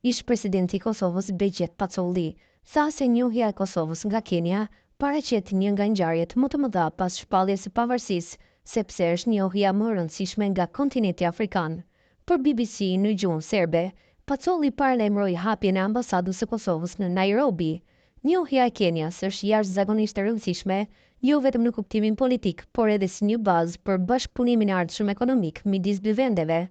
Ish-presidenti i Kosovës Behgjet Pacolli tha se njohja e Kosovës nga Kenia paraqet një nga ngjarjet më të mëdha pas shpalljes së pavarësisë, sepse është njohja më e rëndësishme nga kontinenti afrikan. Për bbc në gjuhën serbe, Pacolli paralajmëroi hapjen e ambasadës së Kosovës në Nairobi. Njohja e Kenias është jashtëzakonisht e rëndësishme, jo vetëm në kuptimin politik, por edhe si një bazë për bashkëpunimin e ardhshëm ekonomik midis dy vendeve.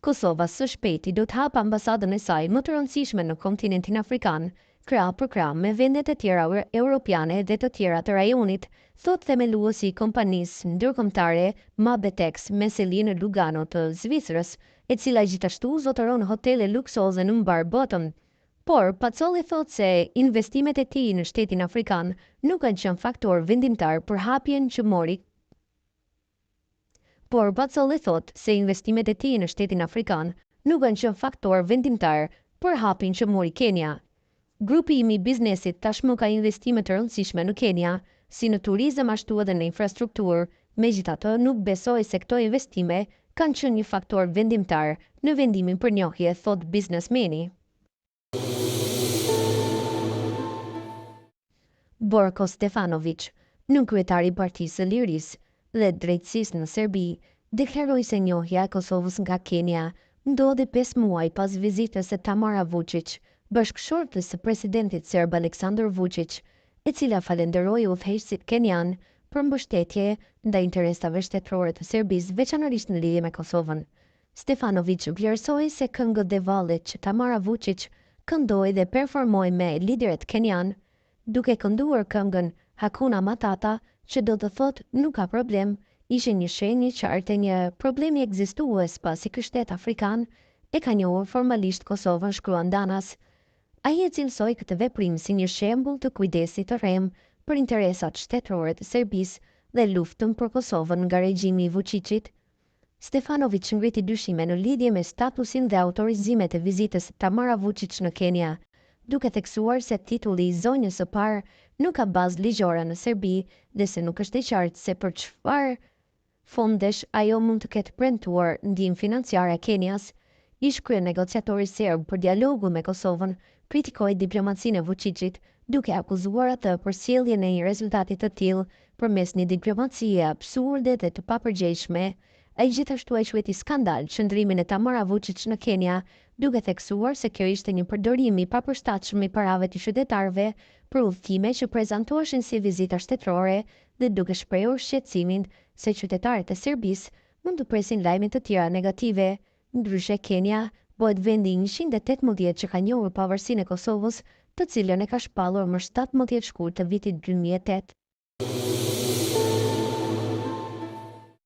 Kosova së shpejti do të hapë ambasadën e saj më të rëndësishme në kontinentin afrikan, krah për krah me vendet e tjera europiane dhe të tjera të rajonit, thotë themeluesi i kompanisë ndërkombëtare Mabetex me seli në Lugano të Zvicrës, e cila gjithashtu zotëron hotele luksoze në mbarë botën. Por, Pacolli thotë se investimet e tij në shtetin afrikan nuk kanë qenë faktor vendimtar për hapjen që mori Por Pacolli thotë se investimet e tij në shtetin afrikan nuk kanë qenë faktor vendimtar për hapin që mori Kenia. Grupi im i biznesit tashmë ka investime të rëndësishme në Kenia, si në turizëm ashtu edhe në infrastrukturë, megjithatë nuk besoj se këto investime kanë qenë një faktor vendimtar në vendimin për njohje, thotë biznesmeni. Borko Stefanoviq, nënkryetari i Partisë së Lirisë dhe Drejtësisë në Serbi, deklaroi se njohja e Kosovës nga Kenia ndodhi pesë muaj pas vizitës së Tamara Vuçiq, bashkëshortes së presidentit serb Aleksandër Vuçiq, e cila falënderoi udhëheqësit kenianë për mbështetje ndaj interesave shtetërore të Serbisë, veçanërisht në lidhje me Kosovën. Stefanoviq vlerësoi se këngët dhe vallet që Tamara Vuçiq këndoi dhe performoi me liderët kenianë, duke kënduar këngën Hakuna Matata, që do të thotë nuk ka problem, ishin një shenjë e qartë e një problemi ekzistues pasi ky shtet afrikan e ka njohur formalisht Kosovën, shkruan Danas. Ai e cilësoi këtë veprim si një shembull të kujdesit të rremë për interesat shtetërore të Serbisë dhe luftën për Kosovën nga regjimi i Vuçiqit. Stefanoviq ngriti dyshime në lidhje me statusin dhe autorizimet e vizitës së Tamara Vuçiq në Kenia, duke theksuar se titulli i zonjës së parë nuk ka bazë ligjore në Serbi dhe se nuk është e qartë se për çfarë fondesh ajo mund të ketë premtuar ndihmë financiare Kenias. Ish-kryenegociatori serb për dialogun me Kosovën kritikoi diplomacinë e Vuçiqit, duke akuzuar atë për sjelljen e një rezultati të tillë përmes një diplomacie absurde dhe të papërgjegjshme. Ai gjithashtu e quajti skandal qëndrimin e Tamara Vuçiq në Kenia, duke theksuar se kjo ishte një përdorim i papërshtatshëm i parave të qytetarëve për udhëtime që prezantoheshin si vizita shtetërore dhe duke shprehur shqetësimin se qytetarët e Serbisë mund të presin lajme të tjera negative. Ndryshe, Kenia bëhet vendi i 118 që ka njohur pavarësinë e Kosovës, të cilën e ka shpallur më 17 shkurt të vitit 2008.